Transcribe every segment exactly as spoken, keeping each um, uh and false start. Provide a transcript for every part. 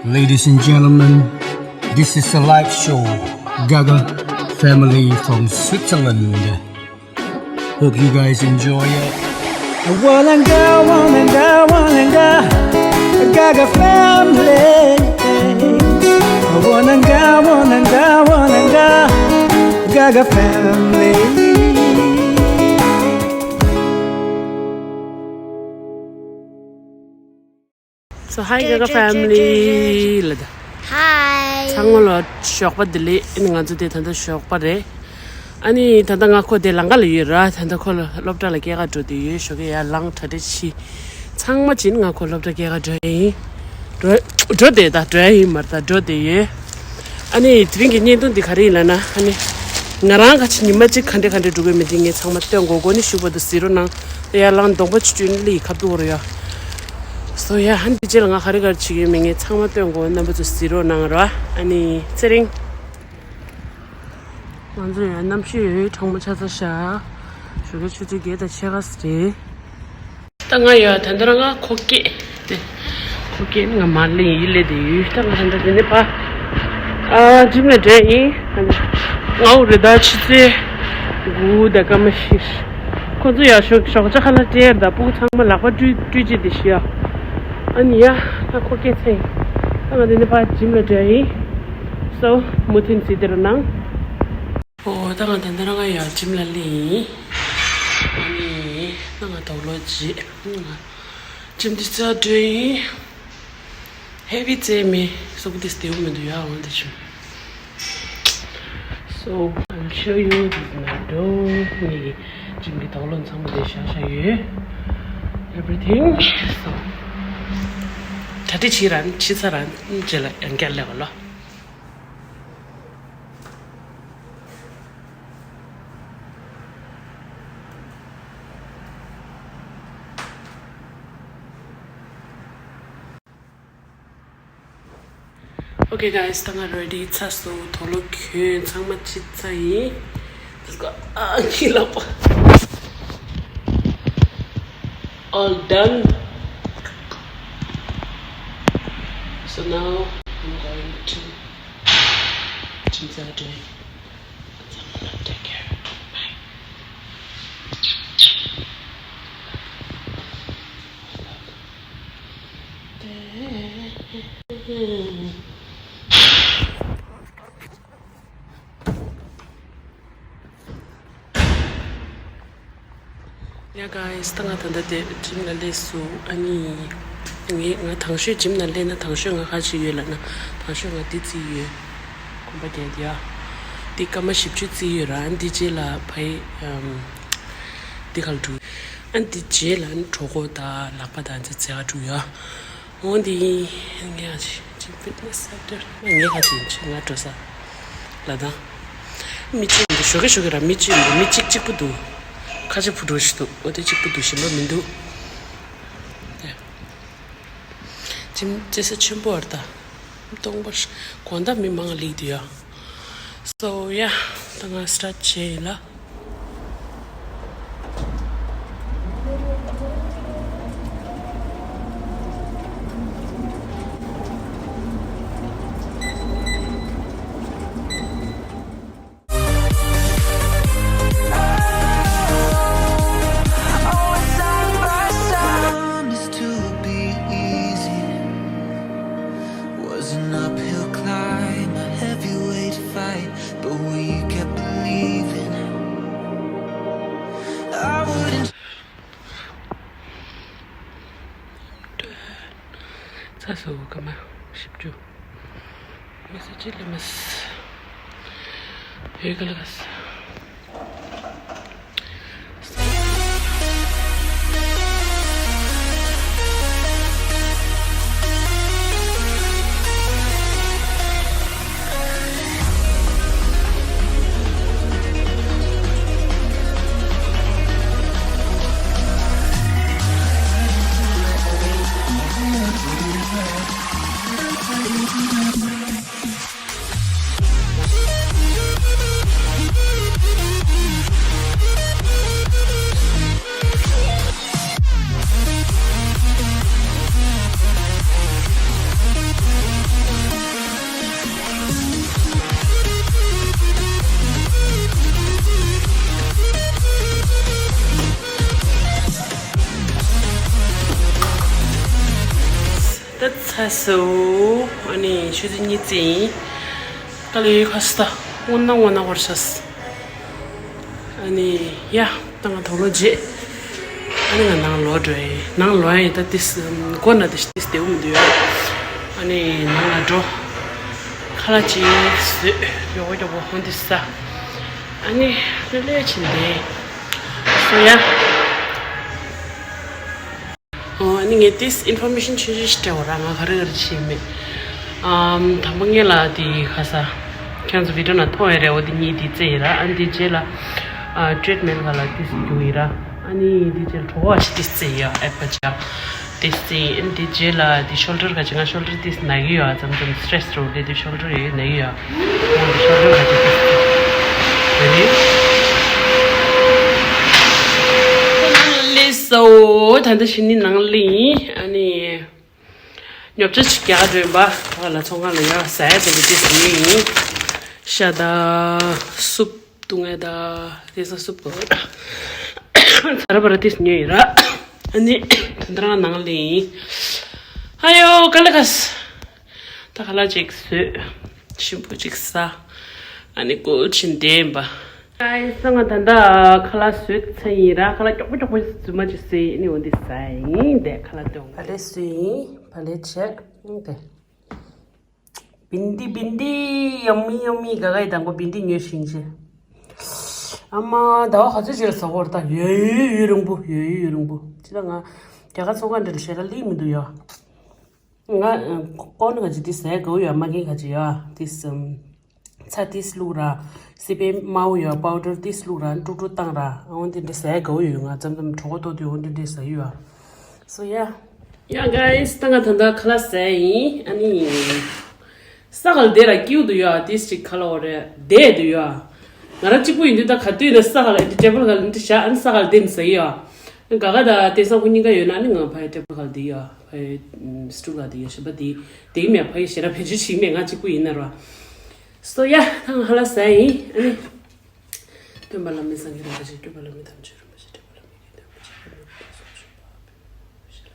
Ladies and gentlemen, this is a live show, Gaga Family from Switzerland. Hope you guys enjoy it. Wananga, wananga, wananga, Gaga family. Wananga, wananga, wananga, Gaga family. So hi Gaga family. Hi. ཚང་མ་ལ་ཞོགས་པ་བདེ་ལེགས། ཨ་ནི་ང་ཚོ་དེ་ད་ལྟ་ཞོགས་པ་རེད། ཨ་ནི་ད་ལྟ་ང་ཁོ་དེ་ལམ་ཁ་ལ་ཡོད་ར། ད་ལྟ་ཁོ་ལ་སློབ་གྲྭ་ལ་སྐྱེལ་ག་འགྲོ་དེ་ཡོད། ཞོགས་ཀས་ཡར་ལངས་གྲ་སྒྲིག་བྱས། ཚང་མ་བྱས་ནས་ང་ཁོ་སློབ་གྲྭ་སྐྱེལ་ག་འགྲོ་ཡིན། འགྲོ་འགྲོ་དེ་ད་འགྲོ་ཡ་ཡིན་མ་རེད། ད་འགྲོ་དེ་ཡོད། ཨ་ནི་དེ་རིང་གི་བརྙན་ཐུང་འདི་ག་རེ་ཡིན་ལབ་ན། ཨ་ནི་ང་རང་ཁ་ཆེ་ཉི་མ་གཅིག་ག་འདྲ་ག་འདྲ་འགྲོ་གི་མི་འདི་ངས་ཚང་མ་སྟོན་གོ། གོ་ནི་ཞུ་བ་དུ་ཟེར་རོ་ནང་ཡར་ལངས་གདོང་པ་ཆུ་ཆུ་ལི་ཁ་ཐུག་རོ་ཡ། སོ་ཡ། ཨ་ནི་དེ་རྗེས་ལ་ང་ག་རེ་ག་རེ་བྱེད་ཀྱི་ཡོད་མེད་ངས་ཚང་མ་སྟོན་གོ། རྣམ་པ་ཚོ་ཟེར་རོ་ནང་ར། ཨ་ནི་ཚེ་རིང་། ང་ཚོ་ཡང་གནམ་གཤིས་གྲང་མོ་ཆགས་ཚར་ཤག་ཞོགས་ཀའི་ཆུ་ཚོད་བརྒྱད་དང་ཕྱེད་ཀ་ཙམ་རེད། ད་ང་ཡ་ད་ལྟ་རང་ང་ཁོག་སྐྱེས་ཏེ། ཁོག་སྐྱེས་ནི་ང་མ་ལེ་ཡིན་ལེ་དེ་ཡོད། ད་ང་ད་ལྟ་དེ་ནས་ཕ། ཨ་ཇིམ་ལ་འགྲོ་ཡིན། ང་འུ་རེ་ད་ཕྱི་ཚེས་དགུ་དང་སྐར་མ་བཞི། ཁོ་ཚོ་ཡ་ཞོགས་ཞོགས་ཇ་ཁ་ལག་སྤྲད་ད་སྤུ་གུ་ཚང་མ་ལག་པ་བཀྲུས་བཀྲུས་བྱས་དེ་ཤི་ཡ། ཨ་ནི་ཡ་ད་ཁོག་སྐྱེས་ཚེ་ཡིན། ད་ང་དེ་ནས་ཕ་ཇིམ་ལ་འགྲོ་ཡིན། སོ་མུ་མཐུད་ནས་གཟིགས་དེ་རུ་གནང་། ཨོ་ད་ང་ད་ལྟ་རང་ང་ཡ་ཇིམ་ལ་སླེབས་ཡིན། ཨ་ནི་ད་ང་དོགས་ལོ་བྱེད། ང་ཇིམ་འདི་རྩ་འགྲོ་ཡིན། ཧེ་བི་རྩེ་མེ་སོག་དེ་སྟེའུ་མི་འདུག་ཡ། འོང་དེ་ཇིམ། So I'll show you this my door. ངའི་ཇིམ་གྱི་དོགས་ལོ་ཚང་མ་དེ་བཞག་བཞག་ཡོད། Everything. So གྲ་སྒྲིག་བྱེད་རན་བྱེད་ཚར་རན་རྗེས་ལ་ཡང་བསྐྱར་སླེབས་པ་ལོ། Okay guys, ད་ང་ready ཚར་སོང་། དོགས་ལོ་གྱོན་ཚང་མ་བྱས་ཚར་ཡིན། Let's go. ཨ་ཁྱི་ལག་པ། All done. So now I'm going to change the dress. Take care. Bye. Yeah guys, ད་ང་ད་ལྟ་དེ་ཇིམ་ལ་སླེབས་སོང་། ཨ་ནི་ངས་ང་དང་ཤོས་ཇིམ་ལ་སླེབས་ན་དང་ཤོས་ང་ག་ཅིག་ཡོད་ལབ་ན། དང་ཤོས་ང་འདི་རྩེས་ཡོད། གོམ་པ་རྒྱག་དེ་ཡ། འདི་སྐར་མ་བཞི་བཅུ་རྩེས་ཡོད་ར། ཨ་ནི་འདི་རྗེས་ལ་ཕ་ཡི་ཨམ། འདི་ག་ལ་འགྲོ། ཨ་ནི་འདི་རྗེས་ལ་ཨ་ནི་གྲོད་ཁོག་དང་ལག་པ་དང་འདི་རྩེ་ག་འགྲོ་ཡ། འོ་འདི་ངས་ཨ་ཅི་ཇིམ་ཕིཊ་ནེ་སི་སེན་ཊར་ངས་ག་ཅིག་ཡིན་ཅི་ང་འགྲོ་ས་ལ་དང་། མི་གཅིག་འདུག་ཞོགས་ཀས་ཞོགས་ཀས་ར་མི་གཅིག་འདུག་མི་གཅིག་གཅིག་པུ་འདུག་ཁ་ཆེ་བུ་འགྲོ་ཞིག་འདུག་འོ་དེ་གཅིག་པུ་འདུག་གཞན་པ་མི་འདུག་ཇིམ་རྩེ་ས་ཆེན་པོ་བར་ད་སྟོང་པར་དགོང་དག་མི་མང་ལེགས་འདུག་ཡ། So yeah, ད་ང་སི་ཊར་ཊི་བྱས་ཡིན་ལ། Was an uphill climb, a heavyweight fight, but we kept believing. I wouldn't ཚ་སོ་ག་མ་ཞིབ་ཅུ། མི་སུ་ཅི་ལ་མི་སི་ཧེ་ག་ལ་ག་སི། ད་ཚ་སོ། ཨ་ནི་ཆུ་ཚོད་གཉིས་ཙམ་ཡིན། ད་ལོས་ཁ་སྟ་སྔོན་ན་སྔོན་ན་བར་ཤ། ཨ་ནི་ཡ། ད་ང་དོག་ལོ་རྗེས། ཨ་ནི་ང་ནང་ལོག་འགྲོ་ཡིན། ནང་ལོག་ཡིན། ད་ཏིས་སྒོ་ན་ཏིས་ཏིས་བདེ་བོ་མི་འདུག་ཡ། ཨ་ནི་ནང་ལ་འགྲོ། ཁ་ལག་ཅིག་བཟོས། མགྱོགས་པོ་མགྱོགས་པོ་ཧོན་ཏིས་ས། ཨ་ནི་ལྷོད་ལྷོད་ཕྱིན་བསྡད་སོང་ཡ། ཨོ། ཨ་ནི་ངས་ཏིས་ཨིན་ཕོར་མེ་ཤན་ཆུང་ཆུང་ཞིག་སྤྲད་འོ་ར། ང་ག་རེ་ག་རེ་བྱེད་མེད། ཨམ། དང་པོ་ངས་ལ་དེ་ག་ས། ཁྱེད་ཚོ་བི་ཌིའོ་ནང་མཐོང་ཡོད་རེད། འོ་དེ་གཉིས་དེ་བཙལ་ཡིན་ར། ཨ་ནི་དེ་རྗེས་ལ་ཨ་ཊི་རི་ཊི་མེན་ཊི་ག་ལ་ཏིས་རྒྱུག་ཡིན་ར། ཨ་ནི་དེ་རྗེས་ལ་གྲོད་ཁོག་ཞིག་ཏིས་བཙལ་ཡ། ཨེ་པ་ཅག་ཏིས་བཙལ་ཡིན། ཨ་ནི་དེ་རྗེས་ལ་དེ་ཤོལ་ཌར་ག་ཅིག་ང་ཤོལ་ཌར་ཏིས་ན་གི་ཡོད། ཙམ་ཙམ་སི་ཊེ་རེ་སི་འགྲོ་རེད། དེ་ཤོལ་ཌར་ཡོད་ན་གི་ཡོད། ལས་སོ། ད་ལྟ་ཕྱི་ནི་ནང་ལ་ཡིན། ཨ་ནི་ཉོ་ཆ་ཞིག་རྒྱག་འགྲོ་ཡིན་པ། ད་ལ་ཚོང་ཁང་ལ་ཡར་ཟ་ཡ་དེ་འདྲ་ཅིག་ཟིན་ཡིན། ཤ་དང་སུབ་བཏུང་ཡ་དང་དེ་ཚོ་སུབ་གོ། ཚ་ར་བ་ར་དེ་ཉོས་ཡིན་ར། ཨ་ནི་དེ་འདྲ་ནང་ལ་ཡིན། ཨ་ཡོ་ཀ་ལ་ཀ་སི། ད་ཁ་ལག་ཅིག་བཟོས། ཞིམ་པོ་ཅིག་ཟ། ཨ་ནི་སྐོལ་ཕྱིན་བསྡད་ཡིན་པ། ཨའི་སང་ང་ད་ལྟ་ཁ་ལག་བཟོས་ཚར་ཡིན་ར། ཁ་ལག་མགྱོགས་པོ་མགྱོགས་པོ་རྫུན་མ་ཅིག་བཟོས་ཡིན། ཨ་ནི་འོ་འདི་ཟ་ཡིན་བསྡད། ཁ་ལག་སྟོན། བ་ལེ་བཟོས་ཡིན། བ་ལེ་བྱས་ཨིན་བསྡད། བིན་དི་བིན་དི། ཡམ་མི་ཡམ་མི། ག་ག་ཡི་དང་པོ་བིན་དི་ཉོས་ཤིང་ཆེ། ཨ་མ་ཟླ་བ་ག་ཚོད་ཅིག་ལ་ཟ་གོ་ར། ད་ཡོད་ཡོད་ཡོད་རིང་པོ། ཡོད་ཡོད་ཡོད་རིང་པོ། ཅི་ལ་ང་རྒྱ་གར་ཚོང་ཁང་འདྲ་ལ་ཞལ་ཁ་ལིག་མི་འདུག་ཡ། ང་ཀོན་ག་ཅིག་དེ་ཟས་དགའ་བོ་ཡོད། མ་གིན་ག་ཅིག་ཡོད། དེ་སམ། ཚྭ་དེ་བླུགས་ར། སི་པན་དམར་པོ་ཡོད། པའུ་ཌར་དེ་བླུགས་ར། དཀྲུག་དཀྲུག་བཏང་ར། འོ་དེ་འདྲ་ཟས་དགའ་བོ་ཡོད། ང་ཙམ་ཙམ་གྲོད་ཁོག་ལྟོགས་དུས་འོ་འདྲ་འདྲ་ཟ་ཡོད། So yeah. Yeah guys, ད་ང་ད་ལྟ་ཁ་ལག་ཟས་ཡིན། ཨ་ནི། ས་ག་ལ་བསྡད་ར་སྐྱིད་པོ་འདུག་ཡ། དེ་ཅིག་ཁ་ལོ་རེད་བསྡད་འདུག་ཡ། ང་རང་གཅིག་པུ་ཡིན་དུས་ད་ག་དུས་ན་ས་ག་ལ་འདི་ཊེ་བལ་ག་ལ་འདི་བཞག་ཨ་ནི་ས་ག་ལ་བསྡད་ནས་ཟ་གི་ཡ། ག་ག་ད་དེང་སང་ཁོ་གཉིས་ཀ་ཡོད་ན་ནི་ང་ཕ་ཡི་ཊེ་བལ་ག་ལ་བསྡད་ཡ། ཕ་ཡི་སི་ཊུལ་ག་ལ་བསྡད་ཡ། གཞན་པ་བསྡད་བསྡད་མེད། ཕ་ཡི་ཞེ་དྲག་བེད་སྤྱོད་བྱེད་མེད། ང་གཅིག་པུ་ཡིན་ན་ར། So yeah, ད་ང་ཧ་ལ་ཟ་ཡིན། ཨ་ནི། སྟོན་པ་བླ་མེད་སངས་རྒྱས་རིན་པོ་ཆེ། སྤྲུལ་པ་བླ་མེད་དམ་ཆོས་རིན་པོ་ཆེ། སྤྲུལ་པ་བླ་མེད་དགེ་འདུན་རིན་པོ་ཆེ།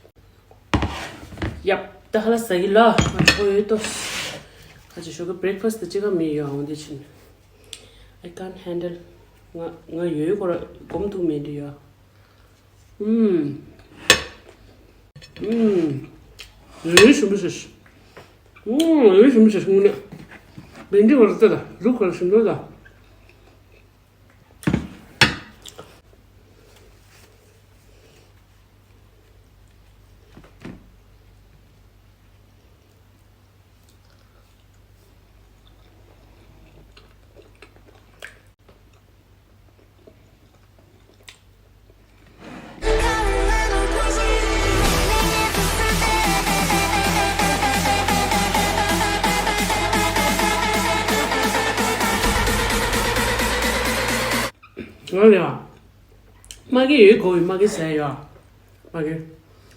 ཡབ། ད་ཧ་ལ་ཟ་གི་ལ། ང་ཆོ་ཡོད་དོ། ཁ་ཅིག་ཞོགས་ཀ་བྷི་རེག་ཕ་སི་ཊི་ད་ཅི་ག་མི་ཡོད། འོང་དེ་ཕྱིན། I can't handle. ང་ང་ཡོད་ཡོད་ཁོ་ར་སྒོམ་ཐུག་མེད་འདི་ཡོད། ཨུམ། ཨུམ། ཡོད་ཡོད་ཞུམ་པོ་ཞིག་ཨུམ། ཡོད་ཡོད་ཞུམ་པོ་ཞིག་དངོས་གནས། བེན་ཌི་ཁོ་ར་ཙེ་ད་ལུག་ཁོ་ར་ཞུམ་པོ་ད། ང་ཡ། མ་གི་ཡོད་གོ་ཡོད། མ་གི་ཟས་ཡ། མ་གི།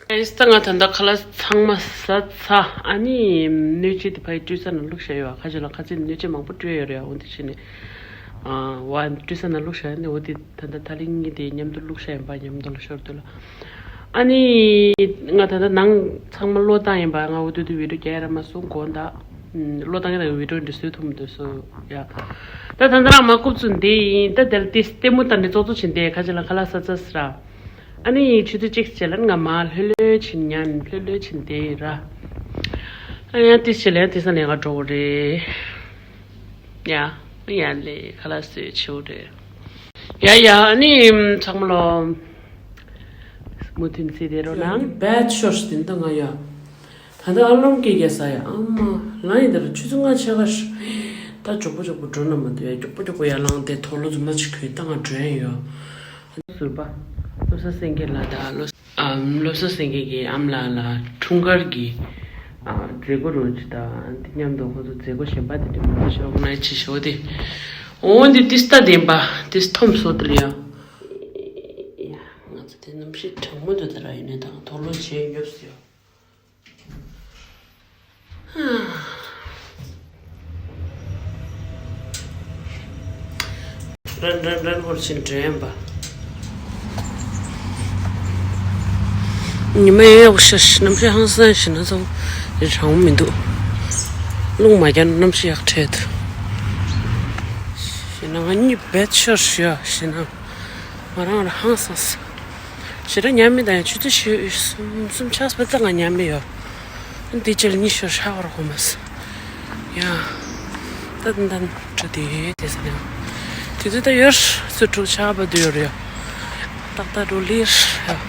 ཨེ་ས་ང་ད་ལྟ་ཁ་ལག་ཚང་མ་ཟ་ཚར། ཨ་ནི་སྣོད་ཆས་དེ་ཕ་ཡི་སྤྲོད་ས་ན་བླུགས་བཞག་ཡོད། ཁ་ཅིག་ལ་ཁ་ཚིག་སྣོད་ཆས་མང་པོ་སྤྲོད་ཡོད་རེད། འོ་དེ་བྱས་ནས། ཨ། བ་སྤྲོད་ས་ན་བླུགས་བཞག་ཡོད་ནས། འོ་དེ་ད་ལྟ་ད་ལན་གཉིས་དེ་མཉམ་དུ་བླུགས་བཞག་ཡིན་པ། མཉམ་དུ་ལ་ཤོར་དུས་ལ། ཨ་ནི། ང་ད་ལྟ་ནང་ཚང་མ་གློག་བཏང་ཡིན་པ། ང་འོ་དུ་དུ་བི་ཌིའོ་རྒྱག་ཡ་ར་མ་སོང་། དགོངས་དག་ཨུམ། གློག་བཏང་ཡ་དང་བི་ཌིའོ་འདི་བཟོས་ཐུབ་མི་འདུག་སོ་ཡ། ད་ད་ལྟ་རང་མ་རྐུབ་ཚུགས་འདི་ཡིན། ད་དེར་ཏིས་ལྟད་མོ་ལྟ་ནས་ཙོག་ཙོག་བྱེད་འདི། ཁ་ཅིག་ལ་ཁ་ལག་ཟ་ཚར་ཟེར་ར། ཨ་ནི་ཆུ་ཚོད་གཅིག་བྱས་ལ་ང་མ་ལྷོད་ལྷོད་ཕྱིན། ཉན་ལྷོད་ལྷོད་ཕྱིན་འདི་ཡིན་ར། ཨ་ཡ་ཏིས་བྱས་ལ་ཡ་ཏིས་ས་ནས་ང་འགྲོ་གི་རེད། ཡ། ཡ་ལེ་ཁ་ལག་བཟོས་བྱེད་འོ་རེད། ཡ་ཡ། ཨ་ནི་ཚང་མ་ལོ། མུ་མཐུད་བརྩིས་ཏེ་རོགས་གནང་། བེད་ཤོར་ཏེ་འདི་ང་ཡ། ད་ལྟ་ཨ་ལོང་སྐད་རྒྱག་ས་ཡ། ཨ་མ་ལ་ཡིན་ད་ར་ཆུ་ཚོད་ལྔ་ཆ་ག་ཤ། ད་མགྱོགས་པོ་མགྱོགས་པོ་འགྲོ་ན་མ་འདོད་ཡ། མགྱོགས་པོ་མགྱོགས་པོ་ཡར་ལངས་ཏེ་དོག་ལོ་རྫུན་མ་ཅིག་གོན། ད་ང་འགྲོ་ཡ་ཡོད། ཟུར་པ། བློ་བཟང་སེང་གེ་ལགས་དང་བློ། ཨ། བློ་བཟང་སེང་གེ་གི་ཨ་མ་ལགས་ལ་འཁྲུངས་སྐར་གྱི། ཨ། མཛད་སྒོ་རོགས་ཅིག་དང་འདི་མཉམ་དུ་ཁོང་ཚོ་མཛད་སྒོ་གཞན་པ་དེ་འདྲ་མང་པོ་ཞིག་ཨོར་ག་ནའི་ཛི་བྱེད་ཤོག་དེ། འོ་འདི་ཏིས་ལྟ་བདེན་པ་ཏིས་ཐོམ་སོ་དེ་ལ་ཡ། ཡ། ང་ཚོ་དེ་གནམ་གཤིས་གྲང་མོ་འདུག་ད་ར། ཡིན་ནའི་ད་དོག་ལོ་བྱས་ཉོབ་སོང་ཡ། རན་རན་རན་ཧོར་ཕྱིན་དྲན་པ། ཉི་མ་ཡག་པོ་ཤར་ཤག་གནམ་གཤིས་ཧང་སང་ཞིག་ན་ཚོ་རང་མི་འདུག་རླུང་མ་རྒྱག་ན་གནམ་གཤིས་ཡག་འཕྲད་འདུག་ཞེ་ན་ང་གཉིད་བེད་ཤོར་ཤག་ཞེ་ན་ང་རང་ལ་ཧང་སང་སོང་། ཞེ་དྲག་ཉལ་མི་དང་ཡང་ཆུ་ཚོད་བཞི་གསུམ་གསུམ་ཆགས་པ་ཙམ་ང་ཉལ་མི་ཡོད། འདི་ཕྱིར་གཉིད་ཤོར་ཧྲ་བར་གོ་མ་སོང་། ཡ། ད་ད་ད་འགྲོ་དེ་དེ་ཟེར་ནས། དུས་ཚོད་ད་ཡོད་རེད། ཚོད་དྲུག་ཆགས་པ་དུ་ཡོད་རེད། ཏག་ཏག་འགྲོ་ལིར་ཡ།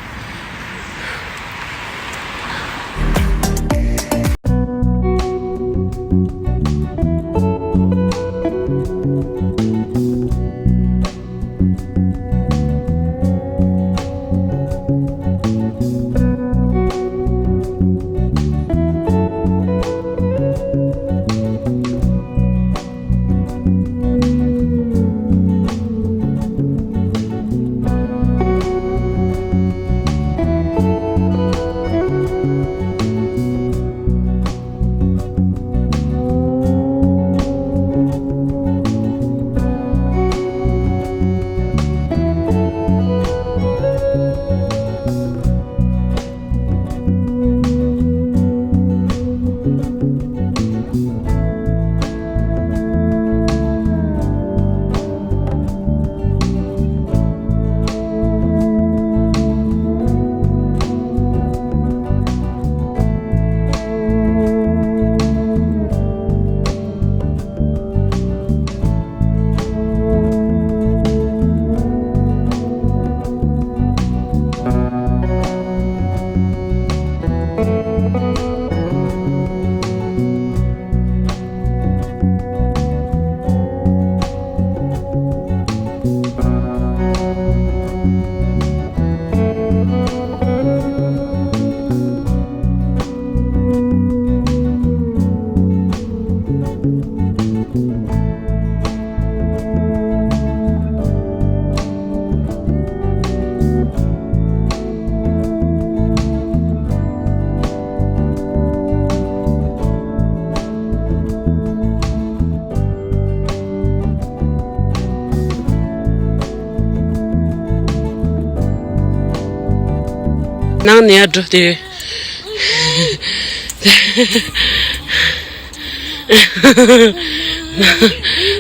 ནང་ནས་འགྲོ་དེ།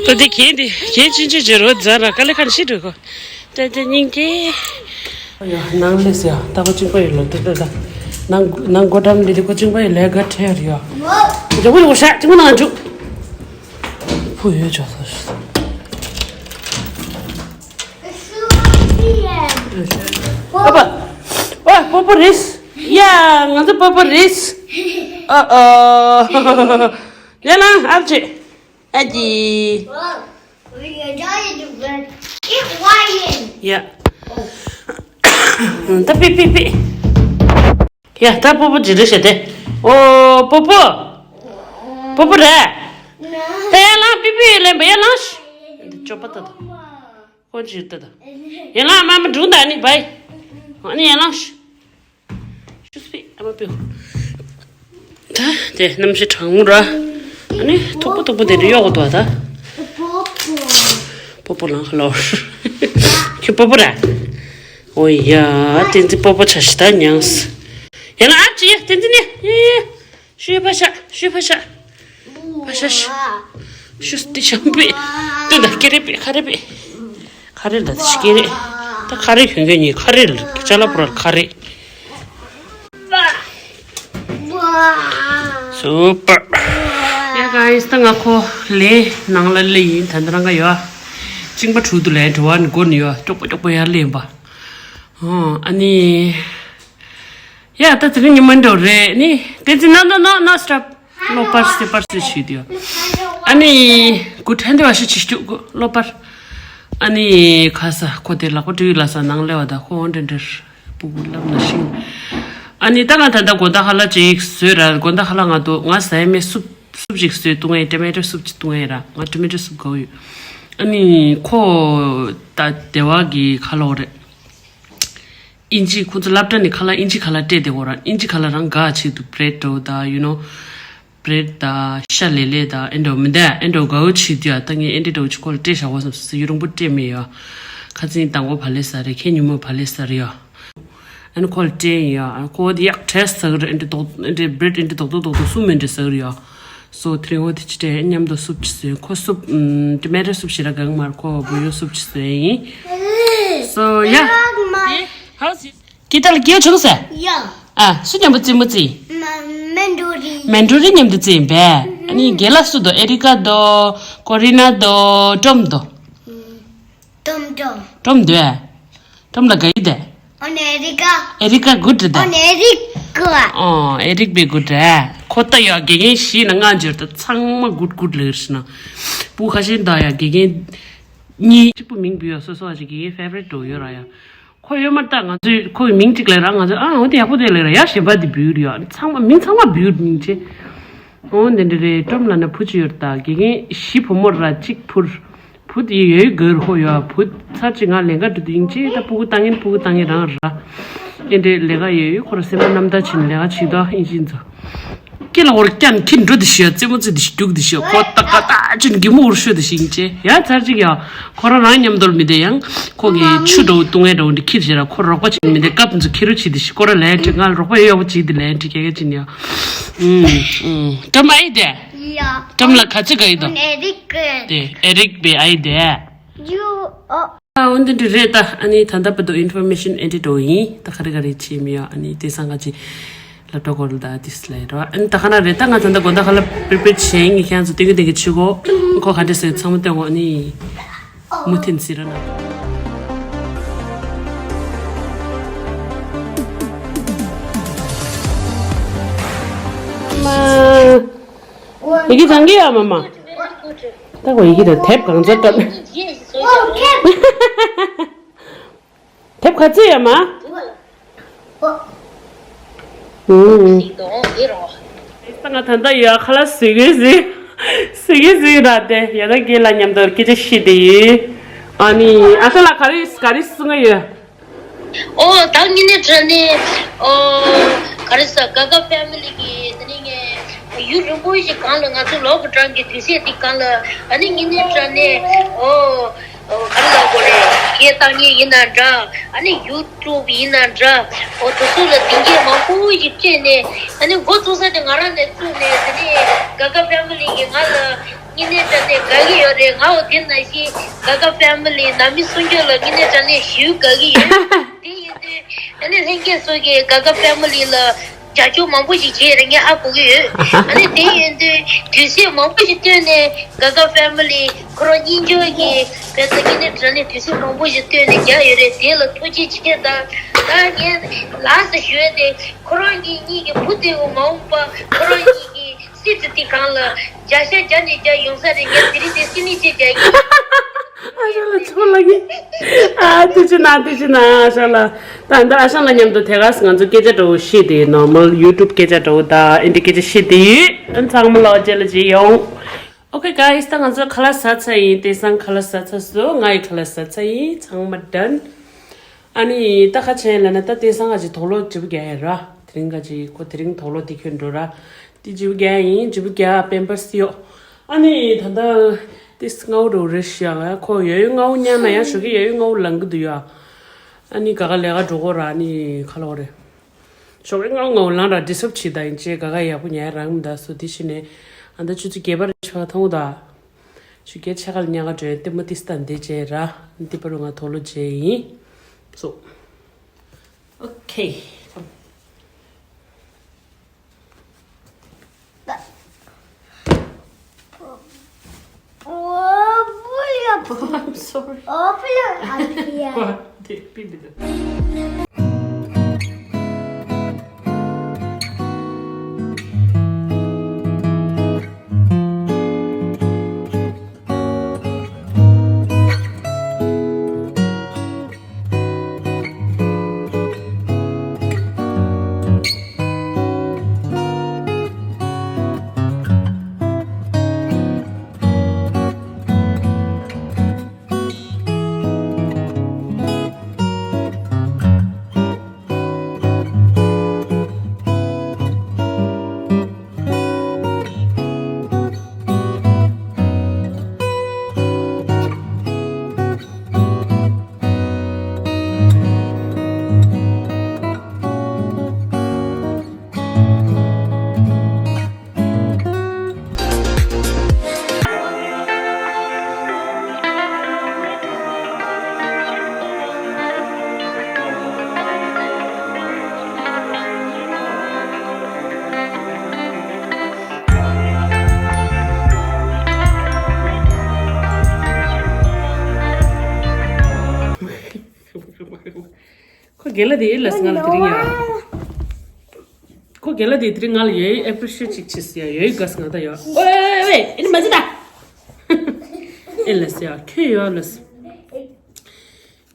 ད་དེ་གན་དེ་གན་ཅིན་ཅིན་ཅི་རོ་ཛ་ར་ཀ་ལེ་ཁན་ཤི་འགྲོ་གོ། ཏེ་ཏེ་སྙིང་རྗེ། ཡ་ནང་ལས་ཡ་ད་གོ་ཅིང་པ་ཡོད་ལ་ཏེ་ཏེ་ད། ནང་ནང་སྒོ་འགྲམ་ལས་དེ་གོ་ཅིང་པ་ཡོད་ལས་ག་ཁྲེར་ཡ། ཡ་བུ་ཡོ་ཤ་ཅིང་པ་ནང་འཇུག་བུ་ཡོད་ཅོག་ས། ཨ་པ། ཨ་པོ་པོ་རེས། ཡ་ང་ཚོ་པོ་པོ་རེས། ཨ་ཨ། ཡ་ལང་ཨ་ཅེ། ཨ་ཅེ། Wow, we are trying to get it lion. ཡ། ད་པི་པི་པི། ཡ་ད་པོ་པོ་ཇི་རེ་བྱེད་དེ། ཨོ་པོ་པོ། པོ་པོ་རེད། ད་ཡ་ལང་པི་པི་ལེན་པ་ཡ་ལང་ཤི། ཅོ་པ་ད་ད། ཁོ་ཇི་ད་ད། ཡ་ལང་མ་མ་འགྲུང་ད་ནི་བའི། ཨ་ནི་ཡ་ལང་ཤི། ཤུས་པི་ཨ་མ་པིའུ། ད་དེ་གནམ་གཤིས་གྲང་མོ་ར། ཨ་ནི་མཐུག་པོ་མཐུག་པོ་དེ་འདྲ་གཡོག་གོ་ཐོག་ད། པོ་པོ་ལང་ཧ་ལོ། ཁྱོད་པོ་པོ་ར། ཨོ་ཡ། བསྟན་འཛིན་པོ་པོ་ཆ་ཤི་ད་མྱངས། ཡ་ལ་ཨ་ཅི་ཡ་བསྟན་འཛིན་ནི་ཡ་ཡ། ཤུ་ཕ་ཤ་ཤུ་ཕ་ཤ། ཕ་ཤ་ཤ། ཤུ་སྟི་ཤམ་པི། ཏུ་ད་ཀེ་རེ་པི་ཁ་རེ་པི། ཁ་རེ་ལ་ཤི་ཀེ་རེ། ད་ཁ་རེ་གྱོན་གྱོན་ཉི་ཁ་རེ་ལ་ཅ་ལ་པོ་ར་ཁ་རེ། སུ་པར། ཡ་ག་ཡིས་ད་ང་ཁོ་ལེ་ནང་ལ་ལེ་ཡིན་ད་ད་རང་ག་ཡོད། ཅིང་པ་དྲུག་ཏུ་ལེ་འགྲོ་བ་ནི་སྒོ་ནི་ཡོད་ཀྱོག་པོ་ཀྱོག་པོ་ཡར་ལེ་ཡིན་པ། ཨོ་ཨ་ནི། ཡ་ད་དེ་རིང་ཉི་མ་འགྲོ་རེད་ནི། དེ་ཚི་ན་ན་ན་ན་སྟབ། ལོ་པར་སི་པར་སི་ཞུས་དུས། ཨ་ནི་གུ་ཕྲན་དེ་བ་ཤི་ཆི་ཤུ་གུ་ལོ་པར། ཨ་ནི་ཁ་ས་ཁོ་དེ་ལ་ཁོ་ཏྲི་ལ་ས་ནང་ལེ་བ་ད་ཁོ་འོན་ཏྲན་ཏྲར་པུ་པུ་ལབ་ན་ཤིང་། ཨ་ནི་ད་ང་ད་ད་གོ་ད་ཧ་ལ་ཅིག་བཟོས་ར་གོ་ད་ཧ་ལ་ང་དོ་ང་ཟ་ཡ་མེ་སུབ་སུབ་ཅིག་བཟོས་བཏུང་ངེ་ཊོ་མེ་ཊོ་སུབ་ཅིག་བཏུང་ངེ་ར་ང་ཊོ་མེ་ཊོ་སུབ་གའོ་ཡོད། ཨ་ནི་ཁོ་ད་དེ་བ་གི་ཁ་ལོ་རེད། ཨིན་ཇི་ཁོ་ཚོ་སློབ་གྲྭ་ནས་ཁ་ལག་ཨིན་ཇི་ཁ་ལག་སྤྲད་དེ་འོ་ར་ཨིན་ཇི་ཁ་ལག་རང་དགའ་ཆེད་དུ་བྷི་རེད་འདྲ་བོ་དང་ཡུ་ནོ། བྷི་རེད་དང་ཤ་ལེ་ལེ་དང་ཨེ་འདྲ་བོ་མི་འདའ་ཨེ་འདྲ་བོ་དགའ་བོ་བྱེད་དུས་ཨ་ད་ངས་ཨེ་འདྲ་འདྲ་བོ་ཅིག་ཁོ་ལ་སྤྲད་བཞག་གོ་བསམ་སོ་སོ་ཡུ་རང་པོ་སྤྲད་མེད་ཡ། ཁ་ཚིན་དང་པོ་བ་ལེ་ས་རེད་ཁྱེད་ཉིན་མོ་བ་ལེ་ས་རེད་ཡ། ཨ་ནི་ཁོ་ལ་སྤྲད་ཡིན་ཡ། ཨ་ནི་ཁོ་འོ་དེ་ཡག་བྲེས་ཟ་གི་རེད། ཨ་འདྲེ་རྡོག་ཨ་འདྲེ་བྲེད་ཨ་འདྲེ་རྡོག་རྡོག་རྡོག་རྡོག་གསུམ་ཨ་འདྲེ་ཟ་གི་རེད་ཡ། སོ་དེ་རིང་འོ་དེ་ཅི་སྤྲད་མཉམ་དུ་སུབ་ཅི་ཟོས། ཁོ་སུབ་ཨམ་ཊོ་མེ་ཊོ་སུབ་ཞེ་དྲག་དགའ་གི་མ་རེད། ཁོ་བུ་ཡོ་སུབ་ཅི་ཟོས་ཡིན། སོ་ཡ། ཧའོ་སི། ཀི་ཏཱ་ལ་སྐྱེལ་བྱུང་ཟེར། ཡ། ཨ་སུ་མཉམ་པོ་རྩེད་མོ་རྩེ་ཡིན། མ་མན་ཌོ་རི། མན་ཌོ་རི་མཉམ་དུ་རྩེ་ཡིན་པས། ཨ་ནི་རྒན་ལགས་སུ་འདུག་ཨེ་རི་ཀ་འདུག་ཀོ་རི་ན་འདུག་ཀྲོམ་འདུག་ཀྲོམ་ཀྲོམ། ཀྲོམ་འདུག་ཨེ། ཀྲོམ་ལ་དགའ་ཡི་དེ། ཨོ་ནེ་ཨེ་རི་ཀ་ཨེ་རི་ཀ་གུད་རེད་དེ། ཨོ་ནེ་ཨེ་རི་ཀ་ཨོ་ཨེ་རིག་པའི་གུད་རེད། ཁོ་ད་ཡ་དགེ་རྒན་བཞི་ན་ལྔ་འབྱོར་ད་ཚང་མ་གུད་གུད་ལེར་ཤི་ན། སྤུ་ཁ་ཤས་ད་ཡ་དགེ་རྒན་གཉིས་གཅིག་པུ་མིང་བུ་ཡ་སོ་སོ་བ་ཅིག་དགེ་རྒན་ཕེ་ཝ་རིཊ་འགྲོ་ཡོད་ར་ཡ། ཁོ་ཡོད་མ་རེད་ད། ང་ཚོས་ཁོ་གི་མིང་གཅིག་ལས་ར་ང་ཚོས་ཨ་འོ་དེ་ཡག་པོ་དེ་ལས་ར་ཡ་གཞན་པ་དེ་བུད་ཡོད་ཡ། ཚང་མ་མིང་ཚང་མ་བུད་མིང་ཆེ། འོ་འདི་འདྲ་རེད། ཀྲོམ་ལ་ན་བུ་གཅིག་ཡོད་རེད་ད། དགེ་རྒན་བཞི་བུ་མོ་ར་གཅིག་བུར། བུ་དེ་ཡོད་ཡོད་གར་ཧོ་ཡོད་བུ་ཚར་གཅིག་ང་ལས་ཀ་འགྲོ་དུས་ཡིན་ཅེ་ད་སྤུ་གུ་བཏང་ངན་སྤུ་གུ་བཏང་ངན་རང་ར། ཨེ་འདྲའི་ལས་ཀ་ཡོད་ཡོད་ཁོ་ར་སེམས་པ་རྣམ་དག་ཕྱིན་ལས་ཀ་བྱེད་དོ་ཨིན་ཅིན་ཚོ། ཀི་ལ་འོར་ཀྱན་ཁྱི་འགྲོ་དེ་ཤི་ཡ། རྩེད་མོ་རྩེ་དེ་ཤི་རྒྱུག་དེ་ཤི་ཡ། ཁོ་ཏག་ཏག་ཏག་ཅིན་གི་མོ་འུར་ཤོད་དེ་ཤི་ཡིན་ཅེ་ཡ། ཚར་གཅིག་ཡ། ཁོ་རང་རང་མཉམ་དུ་མི་བདེ་ཡང་། ཁོ་གི་ཆུ་འགྲོ་བཏུང་ངེ་འགྲོ་འདི་ཁྱི་ཤི་ར་ཁོ་རོགས་པ་ཅིག་མི་བདེ་སྐབས་འཛུ་ཁྱི་རུ་ཆི་དེ་ཤི་ཁོ་ར་ལན་ཏྲི་ང་རོགས་པ་ཡོད་ཡོད་ཅིག་དེ་ལན་ཏྲི་ཀེ་ཀེ་ཅིན་ཡ། ཨུམ་ཨུམ། ཀྲམ་ཨའི་དེ། ཡ། ཀྲམ་ལ་ཁ་ཚི་ག་ཡི་དོ། ཨེ་རིག་གི། དེ་ཨེ་རིག་པའི་ཨའི་དེ། ཡུ་ཨོ། ཨ་འོན་ཏེ་འདི་རེད་ད། ཨ་ནི་ད་ལྟ་བར་དུ་ཨིན་ཕོར་མེ་ཤན་ཨེ་འདྲ་འགྲོ་ཡིན། ད་ག་རེ་ག་རེ་བྱེད་མི་ཡོད། ཨ་ནི་དེ་སང་ག་ཅི་ལབ་འགྲོ་གོ་ལ་ད་དིས་ལ་རོ། ཨ་ནི་ད་ཁ་ན་རེད་ད། ང་ད་ལྟ་དགོང་དག་ཁ་ལ་པི་རི་པེར་བྱེད་ངེས་ཁྱེད་ཚོ་སྟོན་གི་སྟོན་གི་ཆུ་གོ་ཁོ་ག་འདྲ་ཟེར་ཚང་མ་སྟོན་གོ། ཨ་ནི་མུ་མཐུད་ཟེར་ར་ན། ཡི་གེ་གང་གི་ཡ་མ་མ། ད་གོ་ཡི་གེ་ད་དེབ་གང་ཚོད་བཏོན། དེབ་ག་ཚོད་ཡ་མ། ཨུམ། ད་ང་ད་ལྟ་ཡ་ཁ་ལ་སི་གི་སི་སི་གི་སི་ར་དེ་ཡ་ད་གི་ལ་མཉམ་དུ་སྐད་ཆ་བཤད་དེ་ཡིན། ཨ་ནི་ཨ་ཤ་ལ་ག་རེ་ག་རེ་གསུང་གི་ཡོད། ཨོ་ད་ངི་ནི་དྲ་ནི་ཨོ་ག་རེ་ཟ་ག་ག་ཕེ་མི་ལི་གི་དེ་ནི་ངས་ཡུལ་རིན་པོ་ཆེ་གང་ལ་ང་ཚོ་ལོག་གི་གྲངས་ཀྱི་དུས་ཚོད་དེ་གང་ལ་ཨ་ནི་ངི་ནི་དྲ་ནི་ཨོ་ཨོ་ག་རེ་ལ་གོ་རེ་སྐད་བཏང་ཉེ་ཡིན་ན་འདྲ། ཨ་ནི་ཡུ་ཊུབ་ཡིན་ན་འདྲ། ཨོ་དུ་སུ་ལ་དེང་གི་མང་པོ་ཞིག་བྱས་ནས་ཨ་ནི་འགོ་ཚུགས་ས་དེ་ང་རང་ནས་བཙུགས་ནས་དེ་ནི་ག་ག་ཕེ་མི་ལི་གི་ང་ལ། ངི་ནི་དྲ་ནི་དགའ་གི་ཡོད་རེད། ང་འོ་དེ་ནང་བཞིན་ག་ག་ཕེ་མི་ལི་ནང་མི་སུ་འགྱུར་ལ་ངི་ནི་དྲ་ནི་ཞུ་དགའ་གི་ཡོད། དེ་ཡིན་དུས་ཨ་ནི་ལྷན་རྒྱས་ཚོ་གིས་ག་ག་ཕེ་མི་ལི་ལ་རྒྱབ་སྐྱོར་མང་པོ་ཞིག་བྱས་རེད། ངས་ཧ་གོ་གི་ཡོད། ཨ་ནི་དེ་ཡིན་དུས་དུས་ཚོད་མང་པོ་ཞིག་བཏོན་ནས་ག་ག་ཕེ་མི་ལི་ཁོ་རང་གཉིས་འཇོག་གི་བོད་དུ་ངི་ནི་དྲ་ནི་དུས་ཚོད་མང་པོ་ཞིག་བཏོན་ནས་རྒྱག་ཡོད་རེད། དེ་ལ་ཐུགས་རྗེ་ཆེ་དང་། ད་ངས་ལགས་སུ་ཞུ་ཡ་དེ་ཁོ་རང་གཉིས་གཉིས་ཀྱི་བུ་དེ་འོ་མ་འོངས་པ་ཁོ་རང་གཉིས་ཀྱི་སི་ཏུ་ཏི་གང་ལ་རྒྱ་ཤ་རྒྱ་ནས་རྒྱ་ཡོང་ས་རེད། ངས་དེ་རིང་དེ་སི་ནི་ཅི་རྒྱ་ཡིན། ཨ་ཞང་ལ་ཆོག་ལ་གི། ཨ་ཏི་ཅི་ན་ཏི་ཅི་ན་ཨ་ཞང་ལ། ད་ད་ཨ་ཞང་ལ་མཉམ་དུ་དེ་ག་ང་ཚོ་སྐད་ཆ་འདྲ་བོ་བཤད་དེ་ནོར་མལ་ཡུ་ཊུབ་སྐད་ཆ་འདྲ་བོ་ད་ཨིན་དི་སྐད་ཆ་བཤད་དེ་ཡོད། ཚང་མ་ལ་རྗེས་ལ་མཇལ་ཡོང་། Okay guys, ད་ང་ཚོ་ཁ་ལག་ཟ་ཚར་ཡིན། དེང་སང་ཁ་ལག་ཟ་ཚར་སོང་། ང་ཡི་ཁ་ལག་ཟ་ཚར་ཡིན། ཚང་མ་done། ཨ་ནི་ད་ཁ་ཆེན་ལ་ན་ད་དེང་སང་ང་ཅི་དོག་ལོ་ཅི་བུ་རྒྱག་ཡ་ར། དེ་རིང་ང་ཅི་ཁོ་དེ་རིང་དོག་ལོ་དེ་ཁྱོད་འགྲོ་ར། དེ་ཅི་བུ་རྒྱག་ཡིན་ཅི་བུ་རྒྱག་པེམ་པར་སི་ཡོད། ཨ་ནི་ད་ད་དེ་སྔ་བོ་རེ་ཤི་ཡ་ཁོ་ཡོད་ཡོད་སྔ་བོ་ཉལ་ན་ཡ་ཞོགས་ཀྱི་ཡོད་ཡོད་སྔ་བོ་ལངས་ཀྱི་འདུག་ཡ། ཨ་ནི་ག་ག་ལས་ཀ་འགྲོ་གོ་ར་ཨ་ནི་ཁ་ལོ་རེ། ཞོགས་ཀྱི་སྔ་བོ་སྔ་བོ་ལངས་ར་ཌི་སི་ཊབ་བྱེད་ད་ཡིན་ཅེ་ག་ག་ཡག་པོ་ཉལ་རང་མི་ད་སོ་དེ་ཤི་ནས་ཨ་ད་ཆུ་ཚོད་བརྒྱད་པ་རེ་ཆགས་ཐོང་ད། ཆུ་རྐྱལ་ཆེ་ཁ་ལ་ཉལ་ག་འགྲོ་ཡིན། ལྟད་མོ་ཏིས་ལྟ་འདི་བྱས་ར། འདི་པ་རུ་ང་དོག་ལོ་བྱས་ཡིན། So okay. I'm sorry. འདི་པི་པི་འདི། རྒན་ལགས་དེ་ཨེ་ལས་ང་ལ་དེ་རིང་ཡ། ཁོ་རྒན་ལགས་དེ་དེ་རིང་ང་ལ་ཡོད་ཨེ་པི་རི་ཤི་ཨེཊ་ཅིག་བྱེད་ཟེར་ཡ་ཡོད་དགའ་ས་ང་ད་ཡ། ཨོའེ་ཨེ་ནི་མ་ཟི་ད། ཨེ་ལས་ཡ་ཁྱོད་ཡོད་ལས།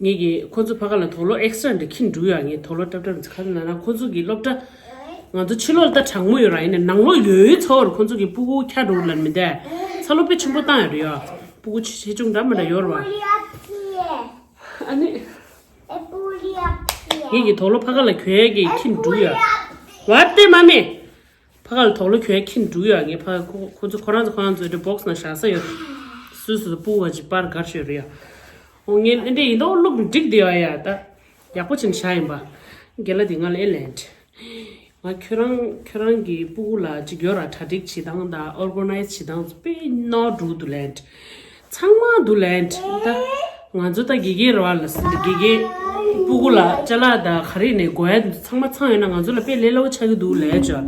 ངེད་ཀྱིས་ཁོ་ཚོ་ཕ་ག་ལ་དོག་ལོ་ཨེག་སི་ཊ་འདྲ་ཁྱིན་འགྲུ་ཡ། ངས་དོག་ལོ་ཏབ་ཏབ་ཁ་ན་ན་ཁོ་ཚོ་གི་སློབ་གྲྭ། ང་ཚོ་ཕྱི་ལོགས་ལ་ད་གྲང་མོ་ཡོད་ར། ཡིན་ན་ནང་ལོགས་ཡོད་ཚོར་ཁོ་ཚོ་གི་སྤུ་གུ་ཁྱ་འགྲོ་ལ་མི་འདས་ཚ་ལོ་དཔེ་ཆེན་པོ་བཏང་ཡོད་རེད་ཡ། སྤུ་གུ་ཆེ་ཆུང་འདྲ་མི་འདྲ་ཡོད་ར་བ། ཨ་ནི། ངེད་ཀྱི་དོག་ལོ་ཕ་ག་ལ་གྱོན་ཡས་ཀྱི་ཁྱིམ་འགྲུ་ཡ། བར་ཏེ་མ་མེ། ཕ་ག་ལ་དོག་ལོ་གྱོན་ཡས་ཁྱིམ་འགྲུ་ཡ། ངས་ཕ་ག་ཁོ་ཁོ་ཚོ་ཁོ་རང་ཚོ་ཁོ་རང་ཚོ་འདྲ་བོག་སི་ནང་བཞག་ས་ཡོད། སུ་སུ་སུ་སྤུ་གུ་བ་ཅིག་པར་གར་ཤོད་རེད་ཡ། འོ་ངས་ཨེ་འདྲ་ཡིན་མདོག་བླུག་འགྲིག་དེ་ཡ་ཡ་ད། ཡག་པོ་བྱས་ནས་བཞག་ཡིན་པ། རྒན་ལགས་དེ་ང་ལ་ཨེ་ལན། ང་ཁྱོད་རང་ཁྱོད་རང་གི་སྤུ་གུ་ལ་ཅིག་ཡོད་ར་གྲ་སྒྲིག་བྱེད་སྟངས་དང་ཨོར་གོ་ནའི་ཛི་བྱེད་སྟངས་དཔེ་ནོར་འགྲོ་འདུག་ལན། ཚང་མ་འདུག་ལན། ད་ང་ཚོ་ད་དགེ་རྒན་རེད་བ་ལ་ཟེར་ད་དགེ་རྒན་སྤུ་གུ་ལ་ཅ་ལག་དང་ག་རེ་ནས་དགོས་ཡ་ཚང་མ་ཚང་ཡོད་ན་ང་ཚོ་ལ་དཔེ་ལས་སླ་བོ་ཆགས་ཀྱི་འདུག་ལན་ཅོ།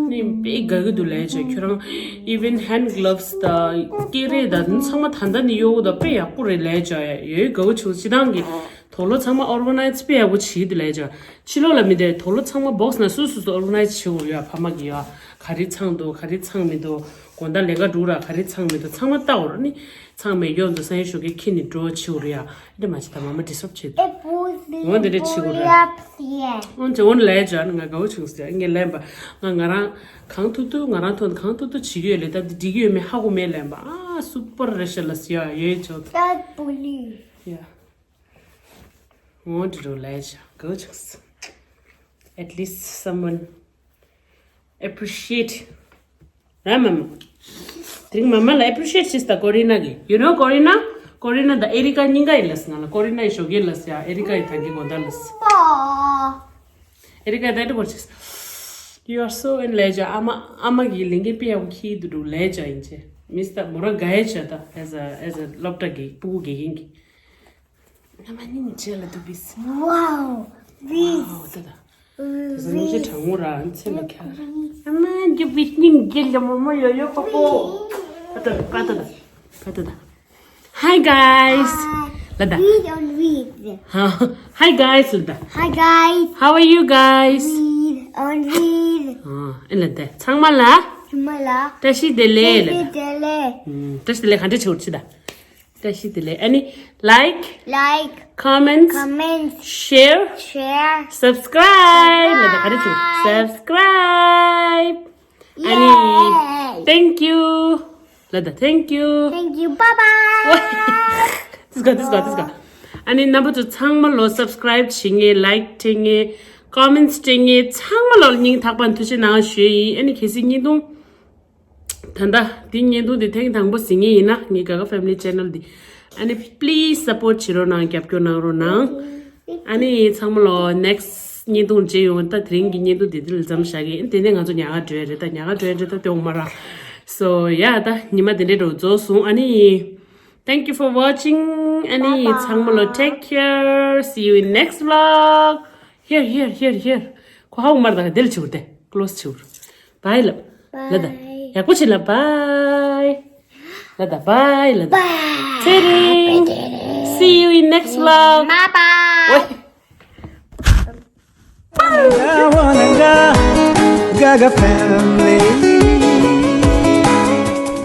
ནི་དཔེ་དགའ་གི་འདུག་ལན་ཅོ། ཁྱོད་རང་even hand gloves དང་སྐེ་རས་དང་ཚང་མ་ད་ལྟ་ནས་གཡོག་གི་འདུག་དཔེ་ཡག་པོ་རེད་ལན་ཅོ། ཡ་ཡོད་དགའ་བོ་བྱུང་སྤྱི་བཏང་གི་དོག་ལོ་ཚང་མ་ཨོར་གོ་ནའི་ཛི་དཔེ་ཡག་པོ་བྱེད་དེ་ལས་ཅོ། ཕྱི་ལོགས་ལ་མི་བསྡད། དོག་ལོ་ཚང་མ་བོག་སི་ནང་སུ་སུ་སུ་ཨོར་གོ་ནའི་ཛི་བྱེད་དགོས་ཡོད། ཕ་མ་གི་ཡོད། ག་རེ་ཚང་འདུག་ག་རེ་ཚང་མི་འདུག་དགོང་དག་ལས་ཀ་འགྲོ་ར་ག་རེ་ཚང་མི་འདུག་ཚང་མ་ལྟ་འོར་ནི། ཚང་མས་ཡོང་དུ་སང་ཡོང་ཞོགས་ཀས་ཁྱི་ནི་འགྲོ་བྱེད་དགོས་ཡ། འདི་མ་བྱེད་ད་མ་མ་ཌི་སི་ཊབ་བྱེད་དུ། འོ་འདི་འདྲ་བྱེད་དགོས་ར། འོན་ཏེ་འོན་ལས་ཅོ་ང་དགའ་བོ་བྱུང་ཟེར་ངས་ལན་པ། ང་ང་རང་གང་ཐུབ་ཐུབ་ང་རང་ཐོག་ནས་གང་ཐུབ་ཐུབ་བྱེད་ཀྱི་ཡོད་ལས་ད་འདི་འགྲིག་གི་ཡོད་མེད་ཧ་གོ་མེད་ལན་པ། ཨ་སུ་པར་རེ་ཤ་ལ་སི་ཡ་ཡོད་ཅོ། ཡ། ངོ་འདྲི་རོགས་ལས་བྱ་དགའ་བོ་བྱུང་སོང་། At least someone appreciate ར་མ་མ། དེ་རིང་མ་མ་ལ་appreciate བྱེད་ད་ཀོ་རི་ན་གི། You know ཀོ་རི་ན། ཀོ་རི་ན་ད་ཨེ་རི་ཀ་གཉིས་ཀ་ཡིན་ལ་སི་ང་ལ་ཀོ་རི་ན་ཡི་ཞོགས་ཀས་ལ་སི་ཡ་ཨེ་རི་ཀ་ཡི་ད་གི་གོ་ད་ལ་སི། ཨེ་རི་ཀ་ད་འདྲ་བོར་བྱེད། You are so in ལས་བྱ་ཨ་མ་ཨ་མ་གི་ལིང་གེ་པི་ཡག་ཁྱི་དུ་འགྲོ་ལས་བྱ་ཡིན་ཅེ། མིས་ད་མོ་རང་ག་ཡེ་བྱ་ད་as a as a སློབ་གྲྭ་གི་སྤུ་གུ་དགེ་རྒན་གི། ཨ་མ་ནི་ནི་ཅེ་ལ་དུ་བིས། Wow, ཝའོ་ད་ད། དེ་ཚོ་སྣུམ་ཞིག་གྲང་མོ་ར་ཚེ་ལ་ཁྱ། ཨ་མ་འགྱུར་བའི་སྙིང་རྗེ་ལ་མོ་མོ་ཡོ་ཡོ་པོ་པོ། པ་ད་པ་ད་པ་ད་ད། Hi guys. ལ་ད། Read on read. Hi guys ལ་ད། Hi guys. How are you guys? Read on read. ཨ་ལ་ད་ཚང་མ་ལ། ཚང་མ་ལ། བཀྲ་ཤིས་བདེ་ལེགས་ལ་ད། བཀྲ་ཤིས་བདེ་ལེགས། བཀྲ་ཤིས་བདེ་ལེགས་ག་འདྲ་བྱེད་འོར་ཅི་ད། བཀྲ་ཤིས་བདེ་ལེགས། ཨ་ནི་like, like, comment, comment, share, share, subscribe ལ་ད་ག་རེ་བྱུང་། Subscribe. ཨ་ནི་thank you ལ་ད་thank you. Thank you. Bye bye. དིས་ག་དིས་ག་དིས་ག་ཨ་ནི་རྣམ་པ་ཚོ་ཚང་མ་ལོ་subscribe བྱེད་མཁན། like སྤྲད་མཁན། comments སྤྲད་མཁན་ཚང་མ་ལོ་སྙིང་ཐག་པ་ནས་ཐུགས་རྗེ་གནང་ཞུ་ཡིན། ཨ་ནི་གལ་སྲིད་བརྙན་ཐུང་། ད་ལྟ་འདི་བརྙན་ཐུང་འདི་ཐེངས་དང་པོ་གཟིགས་ངེས་ཡིན་ན་ངའི་ག་ག་family channel འདི། ཨ་ནི་please support བྱེད་རོགས་གནང་། རྒྱབ་སྐྱོར་གནང་རོགས་གནང་། ཨ་ནི་ཚང་མ་ལོ་next བརྙན་ཐུང་མཇལ་ཡོང་། ད་དེ་རིང་གི་བརྙན་ཐུང་འདི་འདི་ལ་མཚམས་བཞག་གི་ཡིན། དེ་ནས་ང་ཚོ་ཉལ་ཁ་འགྲོ་ཡ་རེད། ད་ཉལ་ཁ་འགྲོ་ཡ་འདྲ་ད་དེ་འོང་མ་ར། So yeah ད་ཉི་མ་དེ་འདྲའི་འགྲོ་རྫོགས་སོང་། ཨ་ནི་thank you for watching. ཨ་ནི་ཚང་མ་ལོ་take care. See you in next vlog. Here, here, here, here. ཁོ་ཧ་གོ་མ་ར་ད་ག་དེ་ལ་བྱེད་དགོས་ཏེ་close བྱེད་དགོས། Bye ལབ། ལ་ད། ཡག་པོ་བྱེད་ལ་bye. ལ་ད་bye ལ་ད། ཚེ་རིང་། See you in next vlog. Bye bye. ཝེ། Gaga family.